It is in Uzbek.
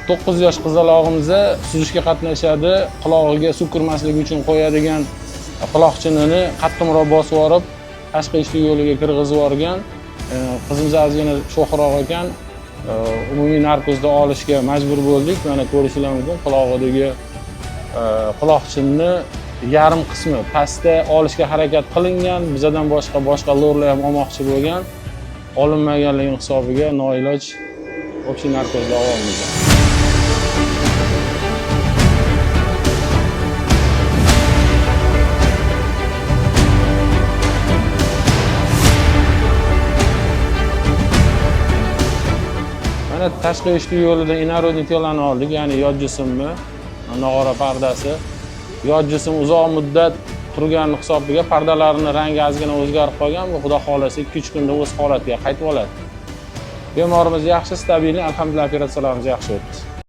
9 yosh qizalog'imiz suzishga qatnashadi. Qulog'iga suv kirmasligi uchun qo'yadigan quloqchinini qattiqroq bosib yuborib, tashqi eshik yo'liga kirgizib yuborgan. Qizimiz ozgina sho'xroq ekan. Umumiy narkozda olishga majbur bo'ldik. Mana ko'rishinglar mumkin, qulog'idagi quloqchinni yarim qismi pastda olishga harakat qilingan. Bizadan boshqa lorlar ham olmoqchi bo'lgan. Olinmaganligi hisobiga noiloj общий narkozda olamiz. Mana tashqi eshik yo'lidan инородный тело ni oldik, ya'ni yot jismni, nog'ora pardasi. Yot jism uzoq muddat turgani hisobiga pardalarini rangi ozgina o'zgarib qolgan. Bu xudo xohlasa 2-3 kunda o'z holatiga qaytib oladi. Bemorimiz yaxshi, stabilniy, alhamdulillah, operatsiyalarimiz yaxshi o'tdi.